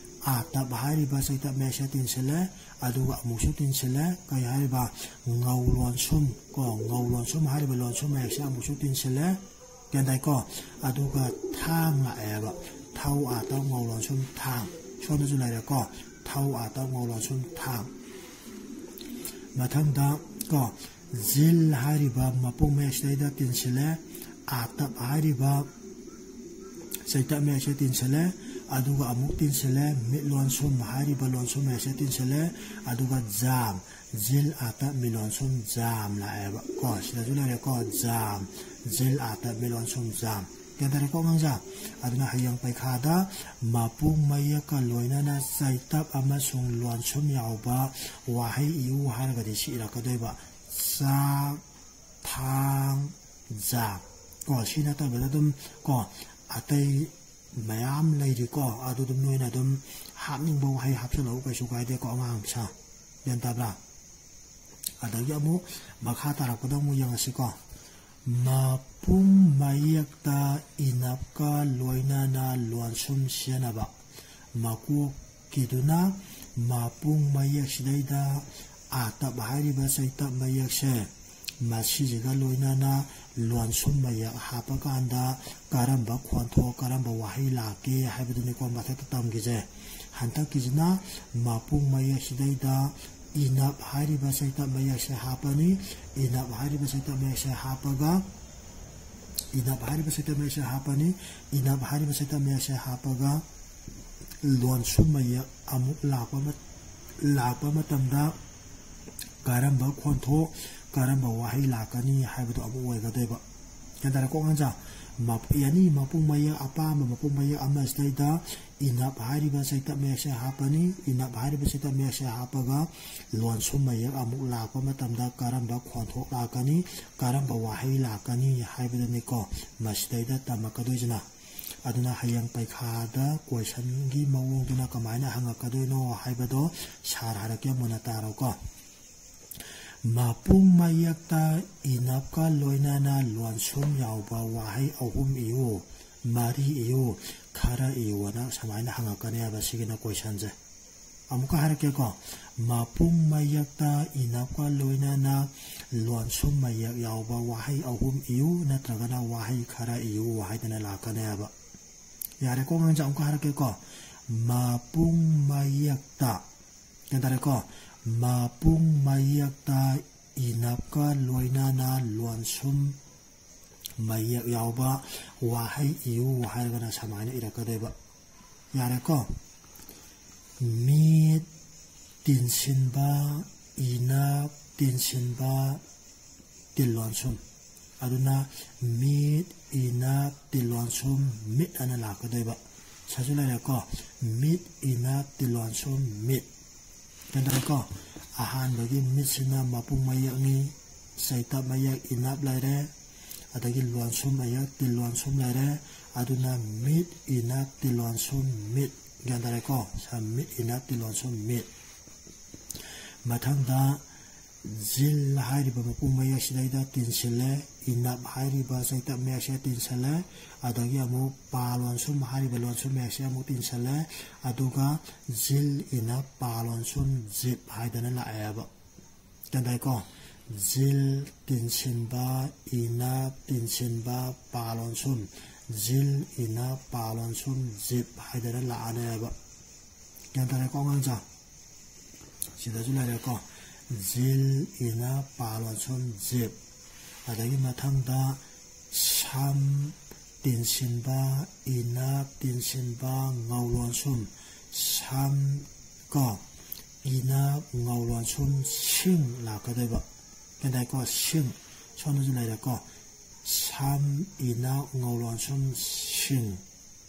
ꯑꯥꯇꯞ ꯍꯥꯏꯔꯤꯕ ꯆꯩꯇꯞ ꯃꯌꯦꯛꯁꯦ ꯇꯤꯟꯁꯤꯜꯂꯦ, ꯑꯗꯨꯒ ꯑꯃꯨꯛꯁꯨ ꯇꯤꯟꯁꯤꯜꯂꯦ꯫ ꯀꯩ ꯍꯥꯏꯔꯤꯕ? ꯉꯧ ꯂꯣꯟꯁꯨꯝ, ꯀꯣ, ꯉꯧ ꯂꯣꯟꯁꯨꯝ ꯍꯥꯏꯔꯤꯕ ꯂꯣꯟꯁꯨꯝ ꯃꯌꯦꯛꯁꯦ ꯑꯃꯨꯛꯁꯨ ꯇꯤꯟꯁꯤꯜꯂꯦ꯫ ꯒ꯭ꯌꯥꯟ ꯇꯥꯏꯀꯣ? ꯑꯗꯨꯒ ꯊꯥꯡ ꯂꯥꯛꯑꯦꯕ, ꯊꯧ ꯑꯥꯇꯞ ꯉꯧ ꯂꯣꯟꯁꯨꯝ ꯊꯥꯡ, ꯁꯣꯝꯗꯁꯨ ꯂꯩꯔꯦꯀꯣ, ꯊꯧ ꯑꯥꯇꯞ ꯉꯧ ꯂꯣꯟꯁꯨꯝ ꯊꯥꯡ꯫ ꯃꯊꯪꯗ, ꯀꯣ, ꯖꯤꯜ ꯍꯥꯏꯔꯤꯕ ꯃꯄꯨꯡ ꯃꯌꯦꯛꯁꯤꯗꯩꯗ ꯇꯤꯟꯁꯤꯜꯂꯦ, ꯑꯥꯇꯞ ꯍꯥꯏꯔꯤꯕ ꯆꯩꯇꯞ ꯃꯌꯦꯛꯁꯦ ꯇꯤꯟꯁꯤꯜꯂꯦ, ꯑꯗꯨꯒ ꯑꯃꯨꯛ ꯇꯤꯟꯁꯤꯜꯂꯦ, ꯃꯤꯠ ꯂꯣꯟꯁꯨꯝ ꯍꯥꯏꯔꯤꯕ ꯂꯣꯟꯁꯨꯝ ꯃꯌꯦꯛꯁꯦ ꯇꯤꯟꯁꯤꯜꯂꯦ, ꯑꯗꯨꯒ ꯖꯥꯝ, ꯖꯤꯜ ꯑꯥꯇꯞ ꯃꯤꯠ ꯂꯣꯟꯁꯨꯝ ꯖꯥꯝ ꯂꯥꯛꯑꯦꯕ, ꯀꯣ, ꯁꯤꯗꯁꯨ ꯂꯩꯔꯦꯀꯣ, ꯖꯥꯝ, ꯖꯤꯜ ꯑꯥꯇꯞ ꯃꯤꯠ ꯂꯣꯟꯁꯨꯝ ꯖꯥꯝ꯫ ꯒ꯭ꯌꯥꯟ ꯇꯥꯔꯦꯀꯣ ꯑꯉꯥꯡꯁꯦ? ꯑꯗꯨꯅ ꯍꯌꯦꯡ ꯄꯩꯈꯥꯗ ꯃꯄꯨꯡ ꯃꯌꯦꯛꯀ ꯂꯣꯏꯅꯅ ꯆꯩꯇꯞ ꯑꯃꯁꯨꯡ ꯂꯣꯟꯁꯨꯝ ꯌꯥꯎꯕ ꯋꯥꯍꯩ ꯏꯌꯨ ꯍꯥꯏꯔꯒꯗꯤ ꯁꯤ ꯏꯔꯛꯀꯗꯣꯏꯕ, ꯆꯥꯛ, ꯊꯥꯡ, ꯖꯥꯝ꯫ ꯀꯣ, ꯁꯤ ꯅꯠꯇꯕꯗ ꯑꯗꯨꯝ, ꯀꯣ, ꯑꯇꯩ ꯃꯌꯥꯝ ꯂꯩꯔꯤꯀꯣ, ꯑꯗꯨ ꯑꯗꯨꯝ ꯅꯣꯏꯅ ꯑꯗꯨꯝ ꯍꯥꯞꯅꯤꯡꯕ ꯋꯥꯍꯩ ꯍꯥꯞꯆꯤꯜꯂꯛꯎ, ꯀꯩꯁꯨ ꯀꯥꯏꯗꯦꯀꯣ ꯑꯉꯥꯡꯁꯦ꯫ ꯒ꯭ꯌꯥꯟ ꯇꯥꯕ꯭ꯔꯥ? ꯑꯗꯒꯤ ꯑꯃꯨꯛ ꯃꯈꯥ ꯇꯥꯔꯛꯄꯗ ꯑꯃꯨꯛ ꯌꯦꯡꯉꯁꯤꯀꯣ꯫ ꯃꯄꯨꯡ ꯃꯌꯦꯛꯇ ꯏꯅꯞꯀ ꯂꯣꯏꯅꯅ ꯂꯣꯟꯁꯨꯝ ꯁꯤꯖꯤꯟꯅꯕ꯫ ꯃꯀꯣꯛꯀꯤꯗꯨꯅ ꯃꯄꯨꯡ ꯃꯌꯦꯛꯁꯤꯗꯩꯗ ꯑꯥꯇꯞ ꯍꯥꯏꯔꯤꯕ ꯆꯩꯇꯞ ꯃꯌꯦꯛꯁꯦ, ꯃꯁꯤꯁꯤꯒ ꯂꯣꯏꯅꯅ ꯂꯣꯟꯁꯨꯝ ꯃꯌꯦꯛ ꯍꯥꯞꯄꯀꯥꯟꯗ ꯀꯔꯝꯕ ꯈꯣꯟꯊꯣꯛ, ꯀꯔꯝꯕ ꯋꯥꯍꯩ ꯂꯥꯛꯀꯦ ꯍꯥꯏꯕꯗꯨꯅꯤꯀꯣ ꯃꯊꯛꯇ ꯇꯝꯒꯤꯁꯦ꯫ ꯍꯟꯗꯛꯀꯤꯁꯤꯅ ꯃꯄꯨꯡ ꯃꯌꯦꯛꯁꯤꯗꯩꯗ enough ꯍꯥꯏꯔꯤꯕ ꯆꯩꯇꯞ ꯃꯌꯦꯛꯁꯦ ꯍꯥꯞꯄꯅꯤ꯫ Enough ꯍꯥꯏꯔꯤꯕ ꯆꯩꯇꯞ ꯃꯌꯦꯛꯁꯦ ꯍꯥꯞꯄꯒ, enough ꯍꯥꯏꯔꯤꯕ ꯆꯩꯇꯞ ꯃꯌꯦꯛꯁꯦ ꯍꯥꯞꯄꯅꯤ꯫ Enough ꯍꯥꯏꯔꯤꯕ ꯆꯩꯇꯞ ꯃꯌꯦꯛꯁꯦ ꯍꯥꯞꯄꯒ ꯂꯣꯟꯁꯨꯝ ꯃꯌꯦꯛ ꯑꯃꯨꯛ ꯂꯥꯛꯄ ꯃ-, ꯂꯥꯛꯄ ꯃꯇꯝꯗ ꯀꯔꯝꯕ ꯈꯣꯟꯊꯣꯛ, ꯀꯔꯝꯕ ꯋꯥꯍꯩ ꯂꯥꯛꯀꯅꯤ ꯍꯥꯏꯕꯗꯣ ꯑꯃꯨꯛ ꯑꯣꯏꯒꯗꯣꯏꯕ꯫ ꯒ꯭ꯌꯥꯟ ꯇꯥꯔꯦꯀꯣ ꯑꯉꯥꯡꯁꯥ? ꯃꯞ-, any ꯃꯄꯨꯡ ꯃꯌꯦꯛ, ꯑꯄꯥꯝꯕ ꯃꯄꯨꯡ ꯃꯌꯦꯛ ꯑꯃꯁꯤꯗꯩꯗ enough ꯍꯥꯏꯔꯤꯕ ꯆꯩꯇꯞ ꯃꯌꯦꯛꯁꯦ ꯍꯥꯞꯄꯅꯤ꯫ Enough ꯍꯥꯏꯔꯤꯕ ꯆꯩꯇꯞ ꯃꯌꯦꯛꯁꯦ ꯍꯥꯞꯄꯒ ꯂꯣꯟꯁꯨꯝ ꯃꯌꯦꯛ ꯑꯃꯨꯛ ꯂꯥꯛꯄ ꯃꯇꯝꯗ ꯀꯔꯝꯕ ꯈꯣꯟꯊꯣꯛ ꯂꯥꯛꯀꯅꯤ, ꯀꯔꯝꯕ ꯋꯥꯍꯩ ꯂꯥꯛꯀꯅꯤ ꯍꯥꯏꯕꯗꯨꯅꯤꯀꯣ ꯃꯁꯤꯗꯩꯗ ꯇꯝꯃꯛꯀꯗꯣꯏꯁꯤꯅ꯫ ꯑꯗꯨꯅ ꯍꯌꯦꯡ ꯄꯩꯈꯥꯗ questionꯒꯤ ꯃꯑꯣꯡꯗꯨꯅ ꯀꯃꯥꯏꯅ ꯍꯪꯉꯛꯀꯗꯣꯏꯅꯣ ꯍꯥꯏꯕꯗꯣ ꯁꯥꯔ ꯍꯥꯏꯔꯛꯀꯦ, ꯃꯨꯟꯅ ꯇꯥꯔꯣꯀꯣ꯫ ꯃꯄꯨꯡ ꯃꯌꯦꯛꯇ enoughꯀ ꯂꯣꯏꯅꯅ ꯂꯣꯟꯁꯨꯝ ꯌꯥꯎꯕ ꯋꯥꯍꯩ ꯑꯍꯨꯝ ꯏꯌꯨ, ꯃꯔꯤ ꯏꯌꯨ, ꯈꯔ ꯏꯌꯨꯅ ꯁꯨꯃꯥꯏꯅ ꯍꯪꯉꯛꯀꯅꯦꯕ ꯁꯤꯒꯤꯅ questionꯁꯦ꯫ ꯑꯃꯨꯛꯀ ꯍꯥꯏꯔꯛꯀꯦꯀꯣ꯫ ꯃꯄꯨꯡ ꯃꯌꯦꯛꯇ enoughꯀ ꯂꯣꯏꯅꯅ ꯂꯣꯟꯁꯨꯝ ꯃꯌꯦꯛ ꯌꯥꯎꯕ ꯋꯥꯍꯩ ꯑꯍꯨꯝ ꯏꯌꯨ ꯅꯠꯇ꯭ꯔꯒꯅ ꯋꯥꯍꯩ ꯈꯔ ꯏꯌꯨ ꯍꯥꯏꯗꯅ ꯂꯥꯛꯀꯅꯦꯕ꯫ ꯌꯥꯔꯦꯀꯣ ꯑꯉꯥꯡꯁꯦ, ꯑꯃꯨꯛꯀ ꯍꯥꯏꯔꯛꯀꯦꯀꯣ꯫ ꯃꯄꯨꯡ ꯃꯌꯦꯛꯇ, ꯒ꯭ꯌꯥꯟ ꯇꯥꯔꯦꯀꯣ? ꯃꯄꯨꯡ ꯃꯌꯦꯛꯇ enoughꯀ ꯂꯣꯏꯅꯅ ꯂꯣꯟꯁꯨꯝ ꯃꯌꯦꯛ ꯌꯥꯎꯕ ꯋꯥꯍꯩ ꯏꯌꯨ ꯍꯥꯏꯔꯒꯅ ꯁꯨꯃꯥꯏꯅ ꯏꯔꯛꯀꯗꯣꯏꯕ꯫ ꯌꯥꯔꯦꯀꯣ? ꯃꯤꯠ, ꯇꯤꯟꯁꯤꯟꯕ, enough, ꯇꯤꯟꯁꯤꯟꯕ, ꯇꯤꯜꯂꯣꯟꯁꯨꯝ꯫ ꯑꯗꯨꯅ ꯃꯤꯠ, enough, ꯇꯤꯜꯂꯣꯟꯁꯨꯝ, ꯃꯤꯠ ꯑꯅ ꯂꯥꯛꯀꯗꯣꯏꯕ꯫ ꯁꯤꯁꯨ ꯂꯩꯔꯦꯀꯣ꯫ ꯃꯤꯠ, enough, ꯇꯤꯜꯂꯣꯟꯁꯨꯝ, ꯃꯤꯠ꯫ ꯒ꯭ꯌꯥꯟ ꯇꯥꯔꯦꯀꯣ? ꯑꯍꯥꯟꯕꯒꯤ ꯃꯤꯠꯁꯤꯅ ꯃꯄꯨꯡ ꯃꯌꯦꯛꯅꯤ, ꯆꯩꯇꯞ ꯃꯌꯦꯛ enough ꯂꯩꯔꯦ, ꯑꯗꯒꯤ ꯂꯣꯟꯁꯨꯝ ꯃꯌꯦꯛ ꯇꯤꯜꯂꯣꯟꯁꯨꯝ ꯂꯩꯔꯦ꯫ ꯑꯗꯨꯅ ꯃꯤꯠ, enough, ꯇꯤꯜꯂꯣꯟꯁꯨꯝ, ꯃꯤꯠ꯫ ꯒ꯭ꯌꯥꯟ ꯇꯥꯔꯦꯀꯣ? ꯁ-, ꯃꯤꯠ, enough, ꯇꯤꯜꯂꯣꯟꯁꯨꯝ, ꯃꯤꯠ꯫ ꯃꯊꯪꯗ ꯖꯤꯜ ꯍꯥꯏꯔꯤꯕ ꯃꯄꯨꯡ ꯃꯌꯦꯛꯁꯤꯗꯩꯗ ꯇꯤꯟꯁꯤꯜꯂꯦ, enough ꯍꯥꯏꯔꯤꯕ ꯆꯩꯇꯞ ꯃꯌꯦꯛꯁꯦ ꯇꯤꯟꯁꯤꯜꯂꯦ, ꯑꯗꯒꯤ ꯑꯃꯨꯛ ꯄꯥ ꯂꯣꯟꯁꯨꯝ ꯍꯥꯏꯔꯤꯕ ꯂꯣꯟꯁꯨꯝ ꯃꯌꯦꯛꯁꯦ ꯑꯃꯨꯛ ꯇꯤꯟꯁꯤꯜꯂꯦ, ꯑꯗꯨꯒ ꯖꯤꯜ, enough, ꯄꯥ ꯂꯣꯟꯁꯨꯝ, ꯖꯤꯞ ꯍꯥꯏꯗꯅ ꯂꯥꯛꯑꯦꯕ꯫ ꯒ꯭ꯌꯥꯟ ꯇꯥꯏꯀꯣ? ꯖꯤꯜ, ꯇꯤꯟꯁꯤꯟꯕ, enough, ꯇꯤꯟꯁꯤꯟꯕ, ꯄꯥ ꯂꯣꯟꯁꯨꯝ꯫ ꯖꯤꯜ, enough, ꯄꯥ ꯂꯣꯟꯁꯨꯝ, ꯖꯤꯞ ꯍꯥꯏꯗꯅ ꯂꯥꯛꯑꯅꯦꯕ꯫ ꯒ꯭ꯌꯥꯟ ꯇꯥꯔꯦꯀꯣ ꯑꯉꯥꯡꯁꯥ? ꯁꯤꯗꯁꯨ ꯂꯩꯔꯦꯀꯣ꯫ ꯖꯤꯜ, ꯏꯅꯞ, ꯄꯥ ꯂꯣꯟꯁꯨꯝ, ꯖꯤꯞ꯫ ꯑꯗꯒꯤ ꯃꯊꯪꯗ ꯁꯝ, ꯇꯤꯟꯁꯤꯟꯕ, ꯏꯅꯞ, ꯇꯤꯟꯁꯤꯟꯕ, ꯉꯧ ꯂꯣꯟꯁꯨꯝ, ꯁꯝ ꯀꯣ, ꯏꯅꯞ, ꯉꯧ ꯂꯣꯟꯁꯨꯝ, ꯁꯤꯡ ꯂꯥꯛꯀꯗꯣꯏꯕ꯫ ꯒ꯭ꯌꯥꯟ ꯇꯥꯏꯀꯣ? ꯁꯤꯡ꯫ ꯁꯣꯝꯗꯁꯨ ꯂꯩꯔꯦꯀꯣ꯫ ꯁꯝ, ꯏꯅꯞ, ꯉꯧ ꯂꯣꯟꯁꯨꯝ, ꯁꯤꯡ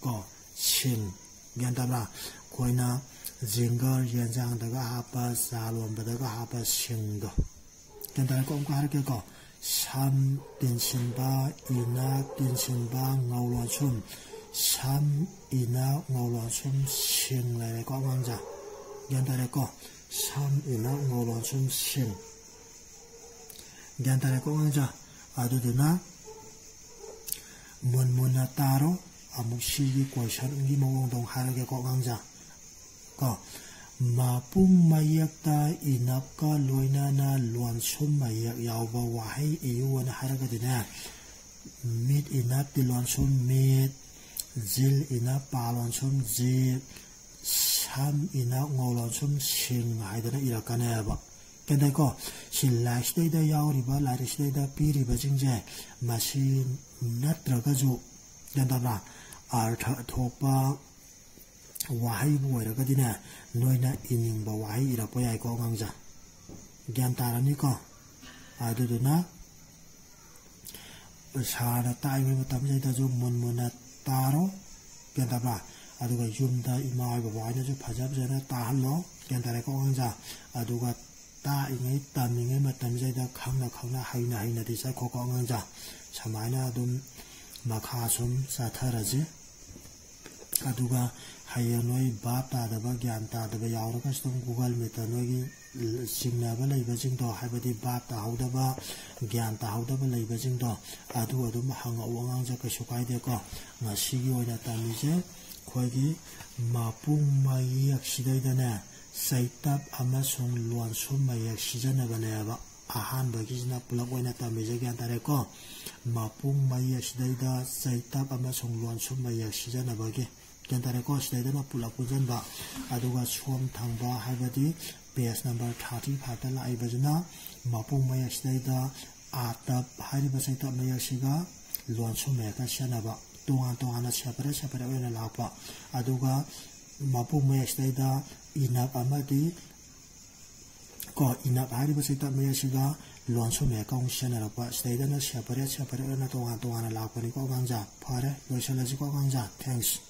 ꯀꯣ, ꯁꯤꯡ꯫ ꯒ꯭ꯌꯥꯟ ꯇꯥꯕ꯭ꯔꯥ? ꯑꯩꯈꯣꯏꯅ ꯖꯤꯡꯒꯔ ꯌꯦꯟꯖꯥꯡꯗꯒ ꯍꯥꯞꯄ, ꯆꯥ ꯂꯣꯟꯕꯗꯒ ꯍꯥꯞꯄ ꯁꯤꯡꯗꯣ꯫ ꯒ꯭ꯌꯥꯟ ꯇꯥꯔꯦꯀꯣ? ꯑꯃꯨꯛꯀ ꯍꯥꯏꯔꯛꯀꯦꯀꯣ꯫ ꯁꯝ, ꯇꯤꯟꯁꯤꯟꯕ, ꯏꯅꯞ, ꯇꯤꯟꯁꯤꯟꯕ, ꯉꯧ ꯂꯣꯟꯁꯨꯝ꯫ ꯁꯝ, ꯏꯅꯞ, ꯉꯧ ꯂꯣꯟꯁꯨꯝ, ꯁꯤꯡ ꯂꯩꯔꯦꯀꯣ ꯑꯉꯥꯡꯁꯦ꯫ ꯒ꯭ꯌꯥꯟ ꯇꯥꯔꯦꯀꯣ? ꯁꯝ, ꯏꯅꯞ, ꯉꯧ ꯂꯣꯟꯁꯨꯝ, ꯁꯤꯡ꯫ ꯒ꯭ꯌꯥꯟ ꯇꯥꯔꯦꯀꯣ ꯑꯉꯥꯡꯁꯦ? ꯑꯗꯨꯗꯨꯅ ꯃꯨꯟ ꯃꯨꯟꯅ ꯇꯥꯔꯣ꯫ ꯑꯃꯨꯛ ꯁꯤꯒꯤ ꯀꯣꯏꯁꯟꯒꯤ ꯃꯑꯣꯡꯗ ꯑꯃꯨꯛ ꯍꯥꯏꯔꯒꯦꯀꯣ ꯑꯉꯥꯡꯁꯦ꯫ ꯀꯣ, ꯃꯄꯨꯡ ꯃꯌꯦꯛꯇ ꯏꯅꯞꯀ ꯂꯣꯏꯅꯅ ꯂꯣꯟꯁꯨꯝ ꯃꯌꯦꯛ ꯌꯥꯎꯕ ꯋꯥꯍꯩ ꯏꯌꯨ ꯑꯅ ꯍꯥꯏꯔꯒꯗꯤꯅꯦ, ꯃꯤꯠ ꯏꯅꯞ ꯇꯤꯜ ꯂꯣꯟꯁꯨꯝ ꯃꯤꯠ, ꯖꯤꯜ ꯏꯅꯞ ꯄꯥ ꯂꯣꯟꯁꯨꯝ ꯖꯤꯞ, ꯁꯝ ꯏꯅꯞ ꯉꯧ ꯂꯣꯟꯁꯨꯝ ꯁꯤꯡ ꯍꯥꯏꯗꯅ ꯏꯔꯛꯀꯅꯦꯕ꯫ ꯒ꯭ꯌꯥꯟ ꯇꯥꯏꯀꯣ? ꯁꯤ ꯂꯥꯏꯔꯤꯛꯁꯤꯗꯩꯗ ꯌꯥꯎꯔꯤꯕ, ꯂꯥꯏꯔꯤꯛꯁꯤꯗꯩꯗ ꯄꯤꯔꯤꯕꯁꯤꯡꯁꯦ ꯃꯁꯤ ꯅꯠꯇ꯭ꯔꯒꯁꯨ, ꯒ꯭ꯌꯥꯟ ꯇꯥꯕ꯭ꯔꯥ? ꯑꯥꯔꯊ ꯊꯣꯛꯄ ꯋꯥꯍꯩꯕꯨ ꯑꯣꯏꯔꯒꯗꯤꯅꯦ, ꯅꯣꯏꯅ ꯏꯅꯤꯡꯕ ꯋꯥꯍꯩ ꯏꯔꯛꯄ ꯌꯥꯏꯀꯣ ꯑꯉꯥꯡꯁꯦ꯫ ꯒ꯭ꯌꯥꯟ ꯇꯥꯔꯅꯤꯀꯣ? ꯑꯗꯨꯗꯨꯅ ꯁꯥꯔꯅ ꯇꯥꯛꯏꯕ ꯃꯇꯝꯁꯤꯗꯁꯨ ꯃꯨꯟ ꯃꯨꯟꯅ ꯇꯥꯔꯣ꯫ ꯒ꯭ꯌꯥꯟ ꯇꯥꯕ꯭ꯔꯥ? ꯑꯗꯨꯒ ꯌꯨꯝꯗ ꯏꯃꯥ ꯍꯣꯏ ꯕꯕꯥ ꯍꯣꯏꯅꯁꯨ ꯐꯖ ꯐꯖꯅ ꯇꯥꯍꯜꯂꯣ꯫ ꯒ꯭ꯌꯥꯟ ꯇꯥꯔꯦꯀꯣ ꯑꯉꯥꯡꯁꯦ? ꯑꯗꯨꯒ ꯇꯥꯛꯏꯉꯩ ꯇꯝꯃꯤꯉꯩ ꯃꯇꯝꯁꯤꯗ ꯈꯪꯅ ꯈꯪꯅ ꯍꯩꯅ ꯍꯩꯅꯗꯤ ꯆꯠꯈꯣꯀꯣ ꯑꯉꯥꯡꯁꯦ꯫ ꯁꯨꯃꯥꯏꯅ ꯑꯗꯨꯝ ꯃꯈꯥ ꯁꯨꯝ ꯆꯠꯊꯔꯁꯤ꯫ ꯑꯗꯨꯒ ꯍꯌꯦꯡ ꯅꯣꯏ ꯚꯥꯞ ꯇꯥꯗꯕ, ꯒ꯭ꯌꯥꯟ ꯇꯥꯗꯕ ꯌꯥꯎꯔꯒꯁꯨ ꯑꯗꯨꯝ Google Meet-ꯇ ꯅꯣꯏꯒꯤ ꯆꯤꯡꯅꯕ ꯂꯩꯕꯁꯤꯡꯗꯣ, ꯍꯥꯏꯕꯗꯤ ꯚꯥꯞ ꯇꯥꯍꯧꯗꯕ, ꯒ꯭ꯌꯥꯟ ꯇꯥꯍꯧꯗꯕ ꯂꯩꯕꯁꯤꯡꯗꯣ, ꯑꯗꯨ ꯑꯗꯨꯝ ꯍꯪꯉꯛꯎ ꯑꯉꯥꯡꯁꯦ, ꯀꯩꯁꯨ ꯀꯥꯏꯗꯦꯀꯣ꯫ ꯉꯁꯤꯒꯤ ꯑꯣꯏꯅ ꯇꯝꯃꯤꯁꯦ ꯑꯩꯈꯣꯏꯒꯤ ꯃꯄꯨꯡ ꯃꯌꯦꯛꯁꯤꯗꯩꯗꯅꯦ, ꯆꯩꯇꯞ ꯑꯃꯁꯨꯡ ꯂꯣꯟꯁꯨꯝ ꯃꯌꯦꯛ ꯁꯤꯖꯤꯟꯅꯕꯅꯦꯕ꯫ ꯑꯍꯥꯟꯕꯒꯤꯁꯤꯅ ꯄꯨꯂꯞ ꯑꯣꯏꯅ ꯇꯝꯃꯤꯁꯦ, ꯒ꯭ꯌꯥꯟ ꯇꯥꯔꯦꯀꯣ? ꯃꯄꯨꯡ ꯃꯌꯦꯛꯁꯤꯗꯩꯗ ꯆꯩꯇꯞ ꯑꯃꯁꯨꯡ ꯂꯣꯟꯁꯨꯝ ꯃꯌꯦꯛ ꯁꯤꯖꯤꯟꯅꯕꯒꯤ, ꯒ꯭ꯌꯥꯟ ꯇꯥꯔꯦꯀꯣ? ꯁꯤꯗꯩꯗꯅ ꯄꯨꯂꯞ ꯄꯨꯟꯁꯤꯟꯕ꯫ ꯑꯗꯨꯒ ꯁꯣꯝ ꯊꯪꯕ, ꯍꯥꯏꯕꯗꯤ Page number thirty five ꯇ ꯂꯥꯛꯏꯕꯁꯤꯅ ꯃꯄꯨꯡ ꯃꯌꯦꯛꯁꯤꯗꯩꯗ ꯑꯥꯇꯞ ꯍꯥꯏꯔꯤꯕ ꯆꯩꯇꯞ ꯃꯌꯦꯛꯁꯤꯒ ꯂꯣꯟꯁꯨꯝ ꯃꯌꯦꯛꯀ ꯁꯤꯖꯤꯟꯅꯕ, ꯇꯣꯉꯥꯟ ꯇꯣꯉꯥꯟꯅ separate separate ꯑꯣꯏꯅ ꯂꯥꯛꯄ꯫ ꯑꯗꯨꯒ ꯃꯄꯨꯡ ꯃꯌꯦꯛꯁꯤꯗꯩꯗ ꯏꯅꯞ ꯑꯃꯗꯤ ꯀꯣ, ꯏꯅꯞ ꯍꯥꯏꯔꯤꯕ ꯆꯩꯇꯞ ꯃꯌꯦꯛꯁꯤꯒ ꯂꯣꯟꯁꯨꯝ ꯃꯌꯦꯛꯀ ꯑꯃꯨꯛ ꯁꯤꯖꯤꯟꯅꯔꯛꯄ꯫ ꯁꯤꯗꯩꯗꯅ separate separate ꯑꯣꯏꯅ ꯇꯣꯉꯥꯟ ꯇꯣꯉꯥꯟꯅ ꯂꯥꯛꯄꯅꯤꯀꯣ ꯑꯉꯥꯡꯖꯥ꯫ ꯐꯔꯦ, ꯂꯣꯏꯁꯤꯜꯂꯁꯤꯀꯣ ꯑꯉꯥꯡꯖꯥ꯫ Thanks꯫